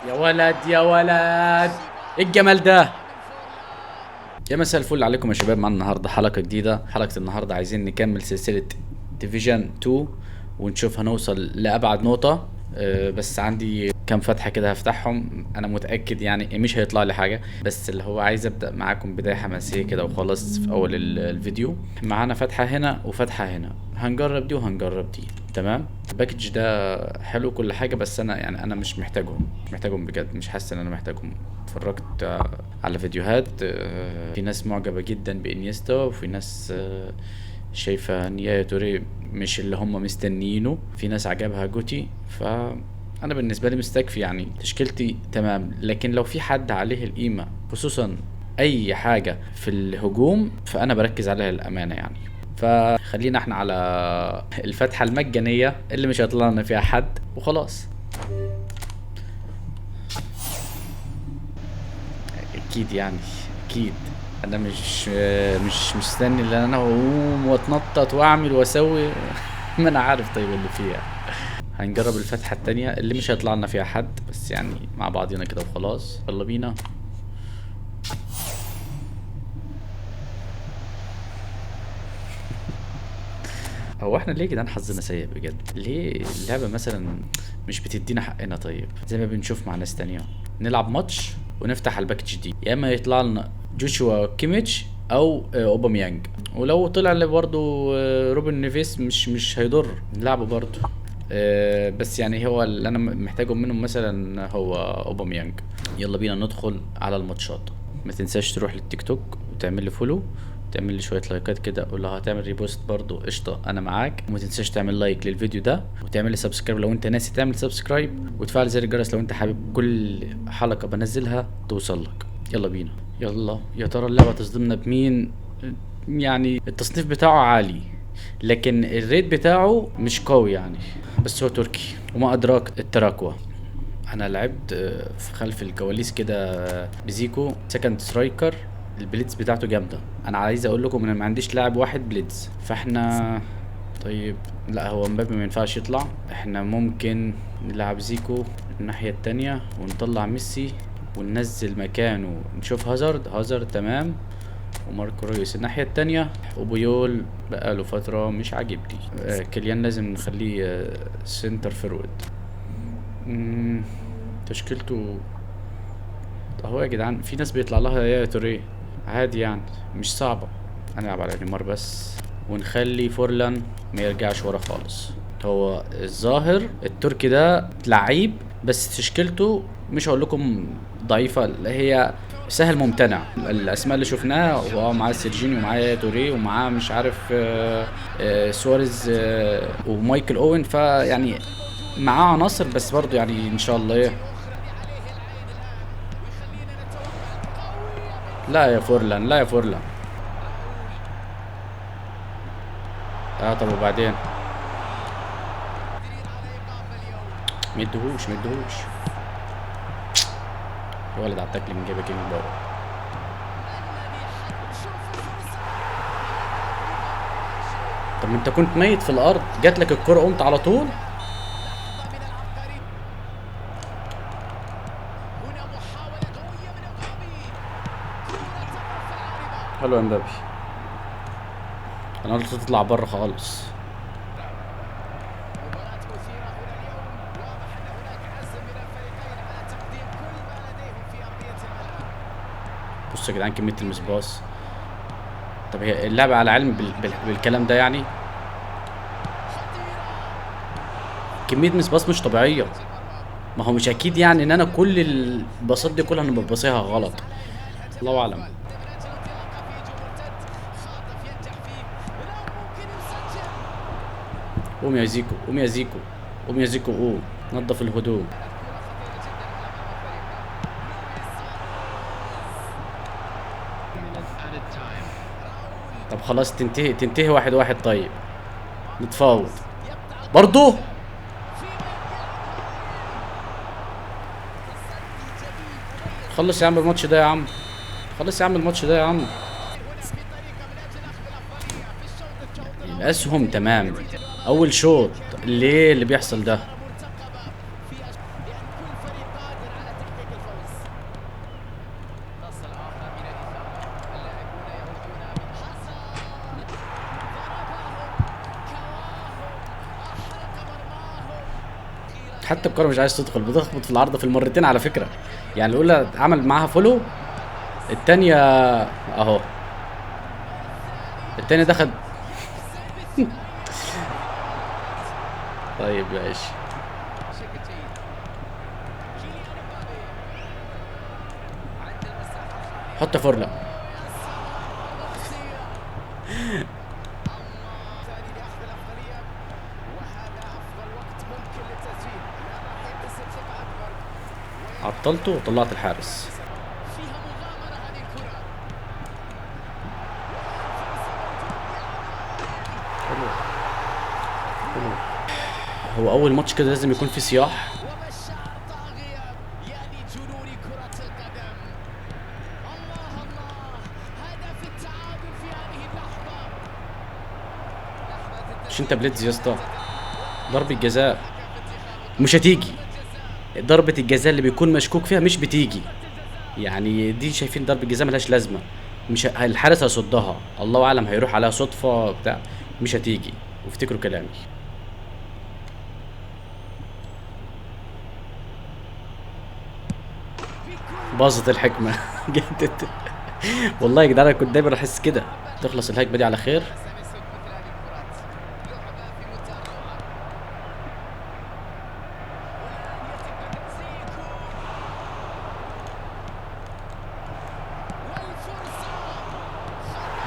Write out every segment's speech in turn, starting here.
يا ولد يا ولد، ايه الجمال ده؟ يا مساء الفل عليكم يا شباب. معانا النهارده حلقة جديدة. حلقة النهارده عايزين نكمل سلسلة Division 2 ونشوف هنوصل لابعد نقطة. بس عندي كام فتحه كده هفتحهم، انا متاكد يعني مش هيطلع لي حاجة، بس اللي هو عايز ابدا معاكم بداية حماسية كده وخلاص. في اول الفيديو معانا فتحه هنا وفتحه هنا، هنجرب دي وهنجرب دي. تمام، ال package ده حلو كل حاجة، بس انا يعني انا مش محتاجهم، مش محتاجهم بجد، مش حاسس ان انا محتاجهم. اتفرجت على فيديوهات، في ناس معجبه جدا بانيستا، وفي ناس شايفه ان يايا توري مش اللي هم مستنيينه، في ناس عجبها جوتي. فانا بالنسبة لي مستكفي، يعني تشكيلتي تمام، لكن لو في حد عليه القيمة خصوصا اي حاجة في الهجوم فانا بركز عليها للامانة يعني. فخلينا احنا على الفتحة المجانية اللي مش هيطلع لنا فيها حد وخلاص. اكيد يعني اكيد انا مش مستني ان انا اقوم واتنطط واعمل واسوي ما انا عارف طيب اللي فيها. هنجرب الفتحة التانية اللي مش هيطلع لنا فيها حد، بس يعني مع بعضينا كده وخلاص. يلا بينا. هو احنا ليه يا جدعان حظنا سيء بجد؟ ليه اللعبة مثلا مش بتدينا حقنا؟ طيب زي ما بنشوف مع ناس تانية، نلعب ماتش ونفتح على ال package دي، يا اما يطلع لنا جوشوا كيميتش او اوباميانج، ولو طلع لي برضه روبن نيفيس مش هيضر، نلعبه برضه. بس يعني هو اللي انا محتاجه منهم مثلا هو اوباميانج. يلا بينا ندخل على الماتشات. ما تنساش تروح للتيك توك وتعمل لي follow، تعمل لي شوية لايكات كده، ولو هتعمل repost برضو قشطه انا معاك. وما تنساش تعمل like للفيديو ده، وتعمل لي subscribe لو انت ناسي تعمل subscribe، وتفعل زر الجرس لو انت حابب كل حلقة بنزلها توصل لك. يلا بينا. يلا يا ترى اللعبة تصدمنا بمين؟ يعني التصنيف بتاعه عالي لكن ال rate بتاعه مش قوي يعني، بس هو تركي وما ادراك التراكوة. انا لعبت في خلف الكواليس كده بزيكو second striker، ال blitz بتاعته جامدة. انا عايز اقول لكم ان ما عنديش لاعب واحد blitz، فاحنا طيب لا هو مبابي ما ينفعش يطلع، احنا ممكن نلعب زيكو الناحية التانية ونطلع ميسي وننزل مكانه، نشوف هازارد. هازارد تمام، وماركو رويس الناحية التانية، وبيول بقاله فترة مش عاجبني. كيليان لازم نخليه center forward. تشكيلته اهو يا جدعان، في ناس بيطلع لها يا توريه عادي يعني، مش صعبة. هنلعب على نيمار بس، ونخلي فورلان ما يرجعش ورا خالص. هو الظاهر التركي ده لعيب، بس تشكيلته مش هقول لكم ضعيفة، اللي هي سهل ممتنع. الاسماء اللي شفناها هو معاه سيرجينيو ومعاه توريه ومعاه مش عارف، سواريز، ومايكل اوين، فيعني معاه عناصر، بس برضه يعني ان شاء الله ايه. لا يا فورلان، لا يا فورلان. طب وبعدين ما يديهوش، ما يديهوش الولد على التاكل من جيبه كينج باور. طب ما انت كنت ميت في الارض، جات لك الكرة قمت على طول. حلو يا مبابي، انا قلت تطلع بره خالص. بصوا يا جدعان كمية المسباص. طب هي اللعبة على علم بالكلام ده يعني؟ كمية مسباص مش طبيعية. ما هو مش أكيد يعني إن أنا كل الباصات دي كلها أنا بباصيها غلط، الله أعلم. قوم يا زيكو، قوم يا زيكو، قوم يا زيكو، قوم نظف الهدوم. طب خلاص تنتهي، تنتهي 1-1. طيب نتفاوض برضو. خلص يا عم الماتش ده يا عم، خلص يا عم الماتش ده يا عم. الاسهم تمام، اول شوط ليه اللي بيحصل ده؟ حتى الكرة مش عايز تدخل، بتخبط في العارضة في المرتين على فكرة. يعني الأولى عمل معاها follow، التانية أهو، التانية دخل. طيب ماشي. حط فرلة. عطلته وطلعت الحارس. حلو حلو. هو اول ماتش كده لازم يكون في صياح. مش انت بليتز يا اسطى؟ ضربة جزاء مش هتيجي. ضربة الجزاء اللي بيكون مشكوك فيها مش بتيجي. يعني دي شايفين ضربة جزاء ملهاش لازمة، مش الحارس هيصدها، الله اعلم هيروح عليها صدفة بتاع، مش هتيجي. وافتكروا كلامي. باظت الحكمة. جدت والله يا جدعان، انا كنت دايما احس كده. تخلص الهجمة دي على خير.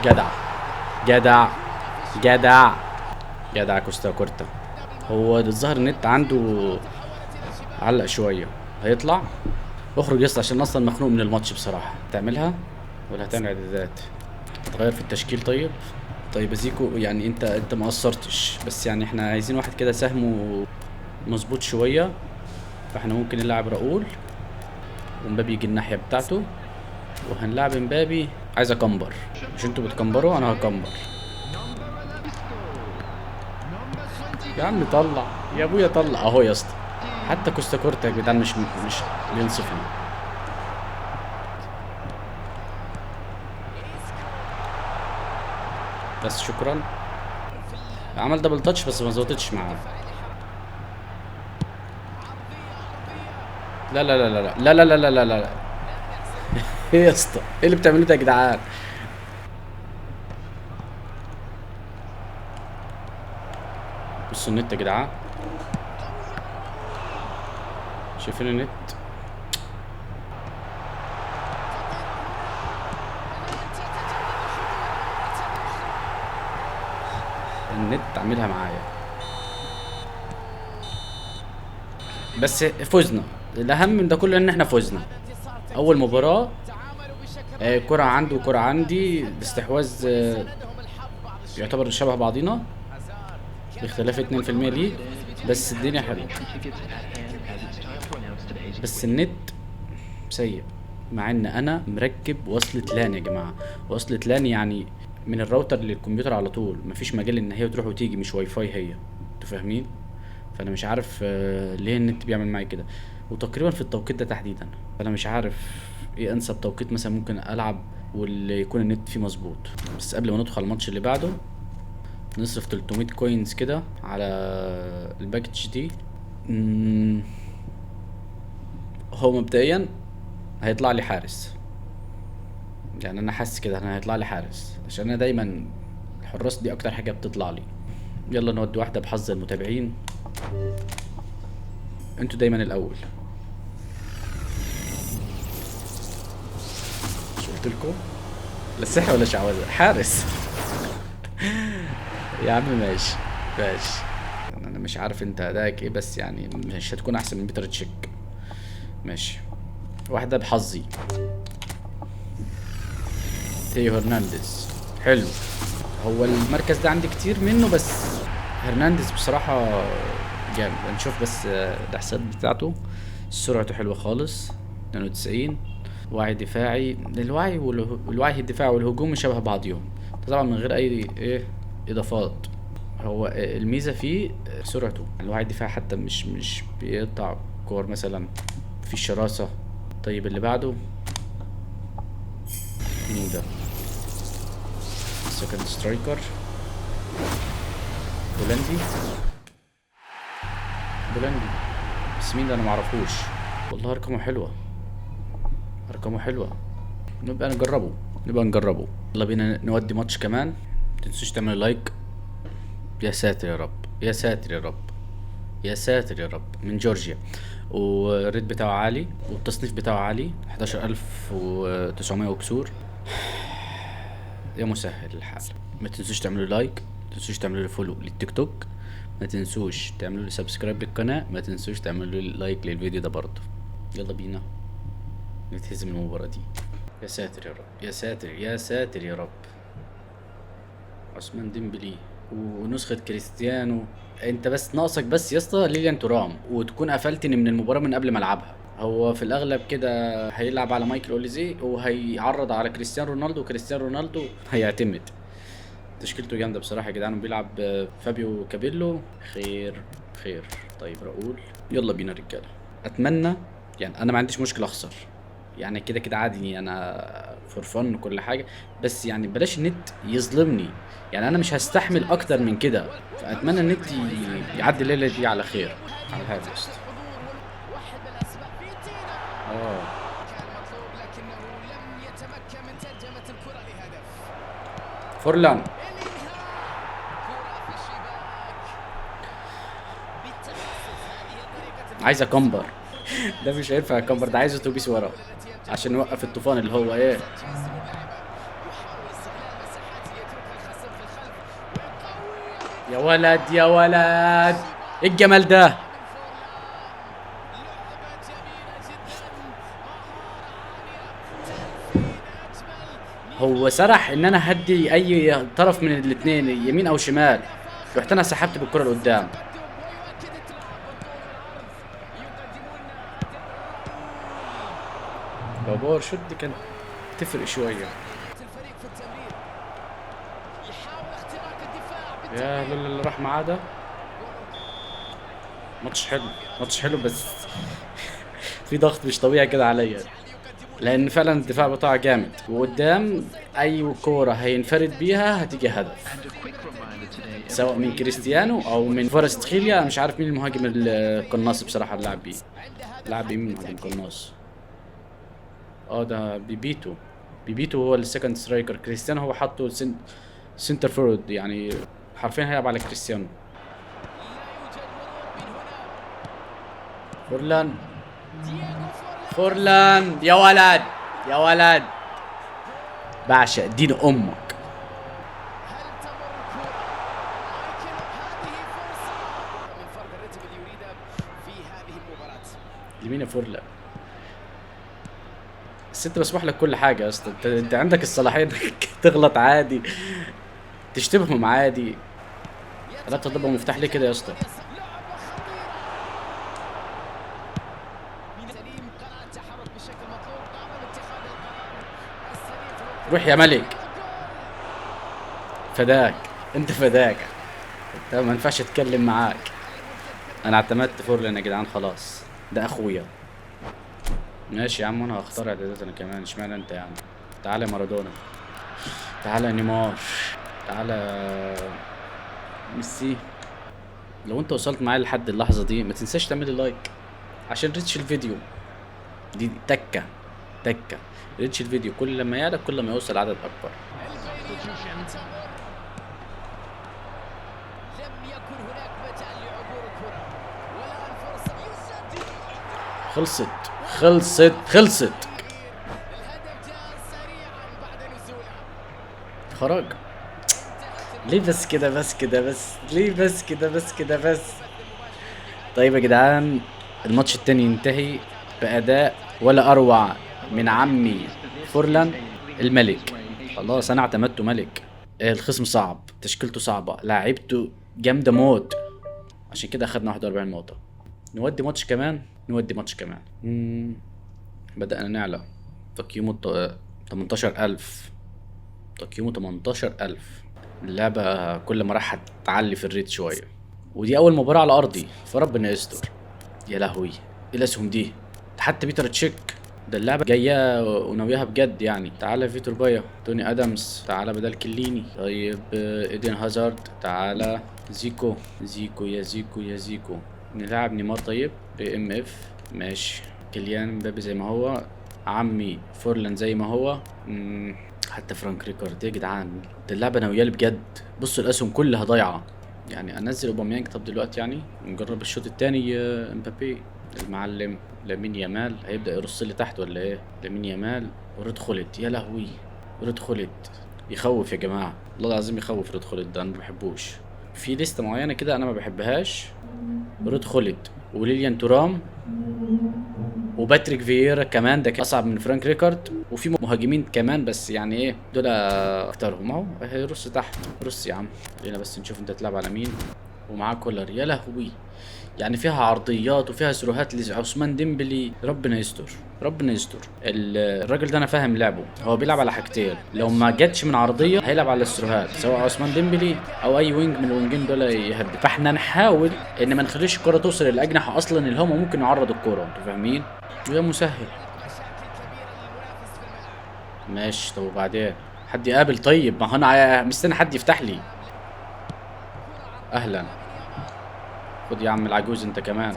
جدع جدع جدع جدع كوستا كورتا. هو الظاهر النت عنده علق شوية، هيطلع. اخرج يا اسطى عشان اصلا مخنوق من الماتش بصراحة. تعملها ولا هتعمل اعدادات؟ هتغير في التشكيل؟ طيب طيب يا زيكو، يعني انت ما قصرتش، بس يعني احنا عايزين واحد كده سهمه مظبوط شوية. فاحنا ممكن نلعب راؤول ومبابي يجي الناحية بتاعته، وهنلعب مبابي. عايز اكمبر، مش انتوا بتكمبروا؟ انا هكمبر. يا عم طلع يا ابويا طلع اهو يا اسطى. حتى كوستا كورتا يا جدعان مش بينصفني. بس شكرا. عمل double touch بس ما ظبطتش معاه. لا لا لا لا لا لا لا لا لا لا. ايه يا اسطى؟ ايه اللي بتعملوه ده يا جدعان؟ بصوا النت يا جدعان، شايفين النت؟ النت عاملها معايا. بس فزنا، الاهم من ده كله ان احنا فزنا. اول مباراة، كرة عنده وكرة عندي، الاستحواذ يعتبر شبه بعضينا باختلاف 2% ليه، بس الدنيا حلوة. بس النت سيء، مع ان انا مركب وصلة لان يا جماعة. وصلة لان يعني من الراوتر للكمبيوتر على طول، مفيش مجال ان هي تروح وتيجي، مش واي فاي هي، انتوا فاهمين؟ فانا مش عارف ليه النت بيعمل معايا كده، وتقريبا في التوقيت ده تحديدا. فانا مش عارف ايه انسب توقيت مثلا ممكن العب واللي يكون النت فيه مظبوط. بس قبل ما ندخل الماتش اللي بعده نصرف 300 coins كده على ال package دي. هو مبدئيا هيطلع لي حارس، يعني انا حاسس كده انا هيطلع لي حارس، عشان انا دايما الحراس دي اكتر حاجة بتطلع لي. يلا نودي واحدة بحظ المتابعين، انتوا دايما الاول. مش قلت لكم لا سحر ولا شعوذه، حارس. يا عم ماشي ماشي. انا مش عارف انت ادائك ايه، بس يعني مش هتكون احسن من بيتر تشيك. ماشي، واحدة بحظي. تيو هرنانديز حلو، هو المركز ده عندي كتير منه، بس هرنانديز بصراحة جامد. هنشوف بس الاحصائيات بتاعته. سرعته حلوة خالص، 92، وعي دفاعي. الوعي والوعي الدفاعي والهجوم شبه بعضيهم طبعا من غير اي اضافات. هو الميزة فيه سرعته، الوعي الدفاعي حتى مش بيقطع كور مثلا، في الشراسه. طيب اللي بعده مين ده؟ second striker بولندي. بولندي بس مين ده؟ انا معرفوش والله. ارقامه حلوة، ارقامه حلوة، نبقى نجربه، نبقى نجربه. يلا بينا نودي ماتش كمان. متنسوش تعملوا like. يا ساتر يا رب، يا ساتر يا رب، يا ساتر يا رب. من جورجيا، وال rate بتاعه عالي والتصنيف بتاعه عالي، 11900 وكسور. يا مسهل الحال. ما تنسوش تعملوا like، ما تنسوش تعملوا لي follow للتيك توك، ما تنسوش تعملوا لي subscribe للقناة، ما تنسوش تعملوا لي like للفيديو ده برضه. يلا بينا نتهزم المباراة دي. يا ساتر يا رب، يا ساتر، يا ساتر يا رب. عثمان ديمبلي ونسخة كريستيانو. انت بس ناقصك بس يا اسطى ليليان تورام، وتكون قفلتني من المباراة من قبل ما العبها. هو في الاغلب كده هيلعب على مايكل اوليزي وهيعرض على كريستيانو رونالدو، وكريستيانو رونالدو هيعتمد. تشكيلته جامدة بصراحة يا جدعان، بيلعب فابيو كابيلو. خير خير. طيب راؤول، يلا بينا رجالة. اتمنى يعني انا ما عنديش مشكلة اخسر، يعني كده كده عادي، انا for fun وكل حاجة، بس يعني بلاش النت يظلمني، يعني انا مش هستحمل اكتر من كده. فاتمنى النت يعدي الليلة دي على خير. على هذا يا اسطى. فورلان. عايز اكمبر. ده مش هينفع اكمبر، ده عايز اتوبيس ورا عشان يوقف الطوفان اللي هو ايه. يا ولد يا ولد، ايه الجمال ده؟ هو سرح ان انا هدي اي طرف من الاثنين، يمين او شمال، رحت انا سحبت بالكرة لقدام. لو power shot دي كانت تفرق شوية. يا لا لا لا، راح معاه ده. ماتش حلو، ماتش حلو، بس في ضغط مش طبيعي كده عليا، لان فعلا الدفاع بتاعه جامد، وقدام اي كورة هينفرد بيها هتيجي هدف، سواء من كريستيانو او من فارستخيليا. انا مش عارف مين المهاجم القناص بصراحة اللي لعب بيه. لعب بيه مين المهاجم القناص؟ ده بيبيتو. بيبيتو هو ال second striker، كريستيانو هو حاطه center forward، يعني حرفيا هيلعب على كريستيانو. فورلان، فورلان يا ولد، يا ولد، بعشق دين امك. لمين يا فورلان؟ بس انت مسموح لك كل حاجة يا اسطى، انت عندك الصلاحية انك تغلط عادي، تشتمهم عادي. لا تضربه مفتاح ليه كده يا اسطى؟ روح يا ملك، فداك انت، فداك انت، ما ينفعش اتكلم معاك. انا اعتمدت فورلان يا جدعان، خلاص ده اخويا. ماشي يا عم، انا هختار اعدادات انا كمان، اشمعنى انت يعني؟ تعالى يا مارادونا، تعالى يا نيمار، تعالى ميسي. لو انت وصلت معايا لحد اللحظة دي ما تنساش تعمل لي like عشان reach الفيديو دي. تكة تكة reach الفيديو، كل لما يعلى كل ما يوصل عدد اكبر. خلصت خلصت خلصت. خرج ليه بس كده؟ بس كده، بس ليه بس كده؟ بس كده بس. طيب يا جدعان، الماتش التاني ينتهي بأداء ولا أروع من عمي فورلان الملك. خلاص أنا اعتمدته ملك. الخصم صعب، تشكيلته صعبة، لاعيبته جامدة موت، عشان كده أخدنا 41 نقطة. نودي ماتش كمان، نودي ماتش كمان. بدأنا نعلى. تقييمه 18000، تقييمه 18000. اللعبة كل ما راح تعلي في الريت شوية، ودي أول مباراة على أرضي، فربنا يستر. يا لهوي، إيه الأسهم دي؟ حتى بيتر تشيك ده اللعبة جاية وناويها بجد يعني. تعالى فيتور بايا، توني أدمز، تعالى بدل كليني. طيب إيدن هازارد، تعالى زيكو، زيكو يا زيكو يا زيكو. نلعب نيمار. طيب AMF ماشي. كيليان مبابي زي ما هو، عمي فورلان زي ما هو، حتى فرانك ريكارد. يا جدعان ده اللعبة ناويالي بجد. بصوا الاسهم كلها ضايعة. يعني انزل اوباميانج طب دلوقتي، يعني نجرب الشوط الثاني. امبابي المعلم، لامين يامال هيبدا يرص لي تحت ولا ايه؟ لامين يامال ورد خلت، يا لهوي رد خلت يخوف يا جماعة، والله العظيم يخوف رد خلت ده، انا ما بحبوش. في لستة معينة كده انا ما بحبهاش، رد خلت وليليان تورام وباتريك فييرا كمان، ده اصعب من فرانك ريكارد. وفي مهاجمين كمان بس يعني ايه دول اكترهم. اهو هيرص تحت، رص يا عم، خلينا بس نشوف انت تلعب على مين. ومعاه كولر، يا لهوي يعني فيها عرضيات وفيها سروهات لعثمان ديمبلي. ربنا يستر ربنا يستر. الراجل ده انا فاهم لعبه، هو بيلعب على حاجتين، لو ما جاتش من عرضية هيلعب على السروهات سواء عثمان ديمبلي او اي wing من الوينجين دول يهدف. فاحنا نحاول ان ما نخليش الكره توصل للاجنحه اصلا اللي هم ممكن يعرضوا الكره، انتوا فاهمين؟ ويا مسهل ماشي. طب وبعدين حد يقابل؟ طيب ما هو انا مستني حد يفتح لي. اهلا، خد يا عم العجوز انت كمان.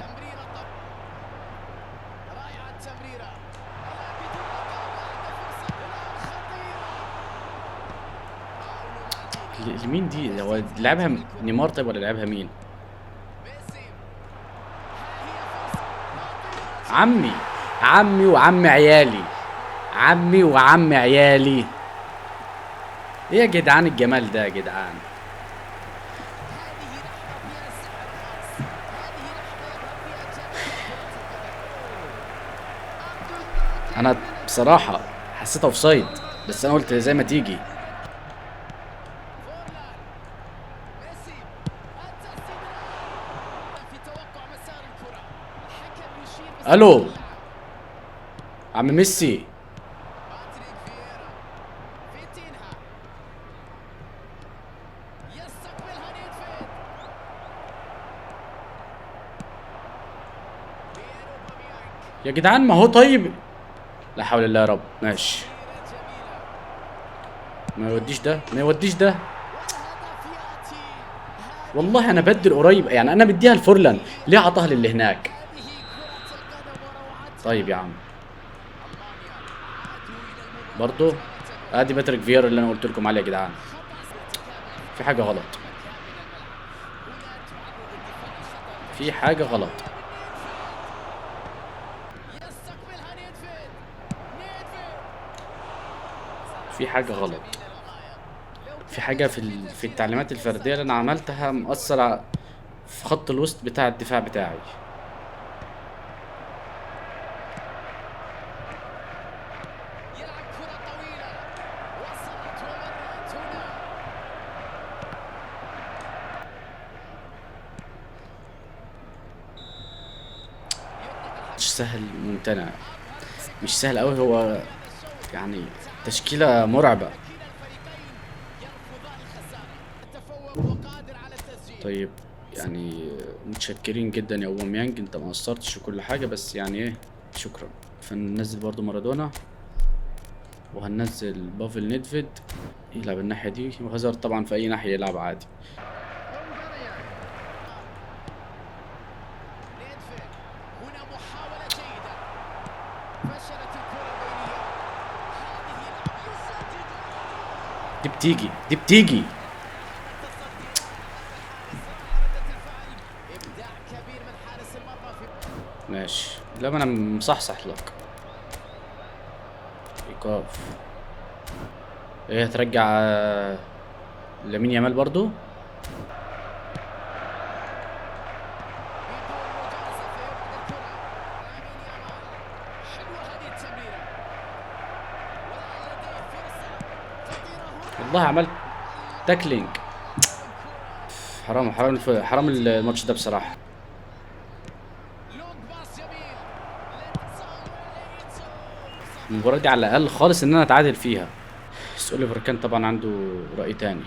لمين دي؟ هو لعبها نيمار طيب ولا لعبها مين؟ عمي، عمي وعم عيالي، عمي وعم عيالي. ايه يا جدعان الجمال ده يا جدعان؟ انا بصراحة حسيتها اوفسايد بس انا قلت زي ما تيجي. الو عم ميسي، يا جدعان ما هو طيب. لا حول الله يا رب. ماشي، ما يوديش ده، ما يوديش ده. والله انا بدل قريب يعني، انا مديها لفورلان، ليه عطاها للي هناك؟ طيب يا عم برضو ادي باتريك فييرا اللي انا قلت لكم عليه يا جدعان. في حاجة غلط، في حاجة غلط، في حاجة غلط، في حاجة في التعليمات الفردية اللي انا عملتها مؤثرة في خط الوسط بتاع الدفاع بتاعي. مش سهل ممتنع، مش سهل قوي، هو يعني تشكيلة مرعبة. طيب يعني متشكرين جدا يا اوباميانج، انت ما قصرتش وكل حاجة، بس يعني ايه شكرا. فننزل برضو مارادونا، وهننزل بافل نيدفيد يلعب الناحية دي، وهازارد طبعا في اي ناحية يلعب عادي. دي بتيجي، دي بتيجي. ماشي، لا ما انا مصحصح لك. ايقاف. ايه هترجع لامين يامال برضو؟ والله عملت tackling. حرام، حرام حرام الماتش ده بصراحة. المباراة دي على الأقل خالص إن أنا أتعادل فيها. بس أوليفر كان طبعا عنده رأي تاني.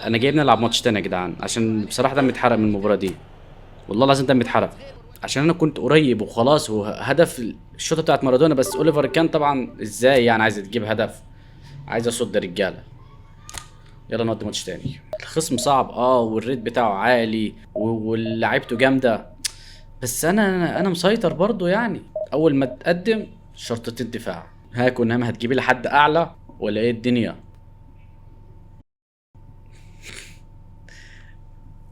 انا جايب نلعب ماتش تاني يا جدعان، عشان بصراحة دمي اتحرق من المباراة دي، والله العظيم دمي اتحرق، عشان انا كنت قريب وخلاص، وهدف الشوطه بتاعت مارادونا، بس اوليفر كان طبعا ازاي يعني عايز تجيب هدف، عايز اصد رجاله. يلا نودي ماتش تاني. الخصم صعب وال rate بتاعه عالي ولاعيبته جامدة، بس انا مسيطر برضو يعني. اول ما تقدم شرطتين دفاع، هاك ونام، هتجيبي لي حد اعلى ولا ايه الدنيا؟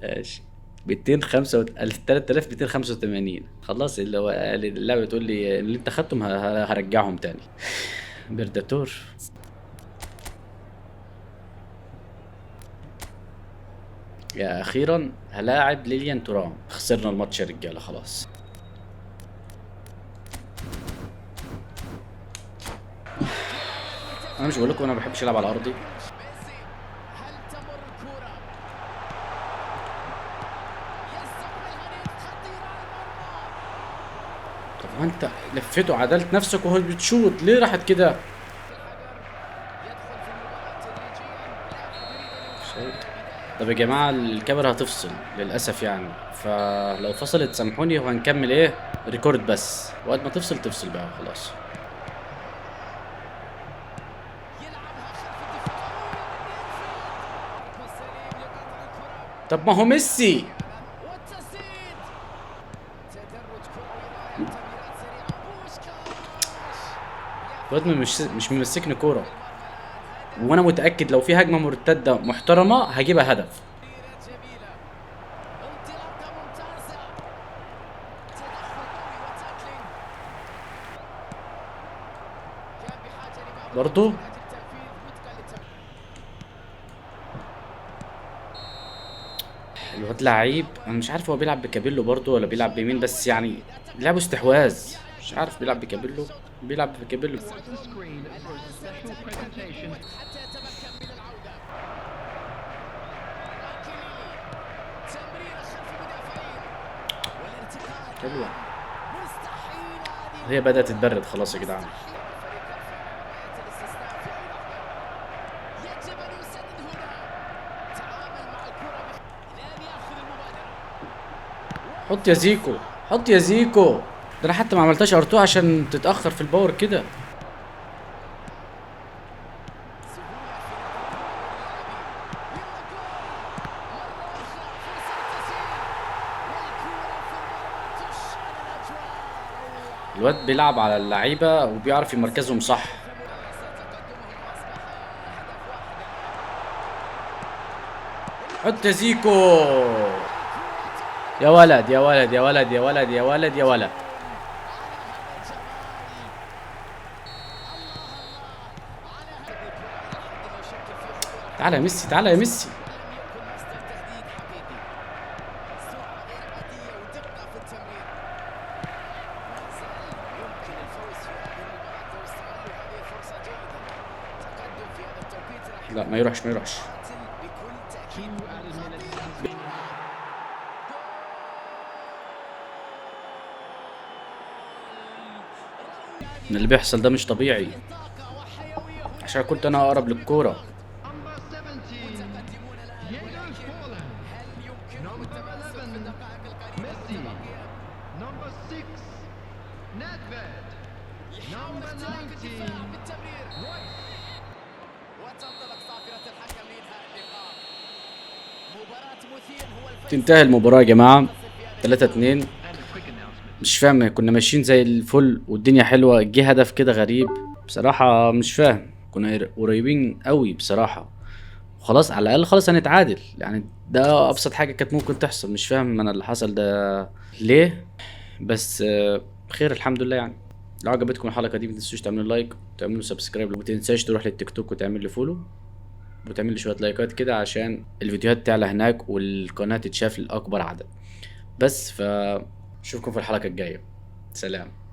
ماشي. ميتين خمسة 3285. خلاص، اللي هو اللعبة بتقول لي اللي انت خدتهم هرجعهم تاني. برداتور. يا اخيرا هلاعب ليليان تورام. خسرنا الماتش يا رجاله خلاص. انا مش بقول لكم انا ما بحبش العب على ارضي. طب ما انت لفيته وعدلت نفسك وهو بتشوط، ليه راحت كده؟ طب يا جماعة الكاميرا هتفصل للأسف يعني، فلو فصلت سامحوني، وهنكمل ايه record بس، وقت ما تفصل تفصل بقى وخلاص. طب ما هو ميسي. الواد مش ممسكني كورة، وانا متأكد لو في هجمة مرتدة محترمة هجيبها هدف. برضو الواد لعيب، انا مش عارف هو بيلعب بكابيلو برضو ولا بيلعب بمين، بس يعني لعبه استحواذ، مش عارف بيلعب بكابيلو، بيلعب بكابيلو. حلوة، هي بدأت تتبرد خلاص يا جدعان. حط يا زيكو، حط يا زيكو، ده انا حتى ما عملتهاش ار2 عشان تتأخر في ال power كده. الواد بيلعب على اللعيبة وبيعرف يمركزهم صح. حط يا زيكو، يا ولد يا ولد يا ولد يا ولد يا ولد يا ولد. تعالى يا ميسي، تعالى يا ميسي. لا ما يروحش، ما يروحش. اللي بيحصل ده مش طبيعي، عشان كنت انا اقرب للكورة. تنتهي المباراة يا جماعة 3-2. مش فاهم، كنا ماشيين زي الفل والدنيا حلوة، جه هدف كده غريب بصراحة، مش فاهم. كنا قريبين قوي بصراحة، وخلاص على الأقل خلاص هنتعادل يعني، ده أبسط حاجة كانت ممكن تحصل. مش فاهم أنا اللي حصل ده ليه، بس خير الحمد لله يعني. لو عجبتكم الحلقة دي ما تنسوش تعملوا like وتعملوا subscribe، وما تنساش تروح للتيك توك وتعمل لي follow وتعمل لي شوية لايكات كده عشان الفيديوهات تعلى هناك والقناة تتشاف لأكبر عدد. بس اشوفكم في الحلقة الجاية، سلام.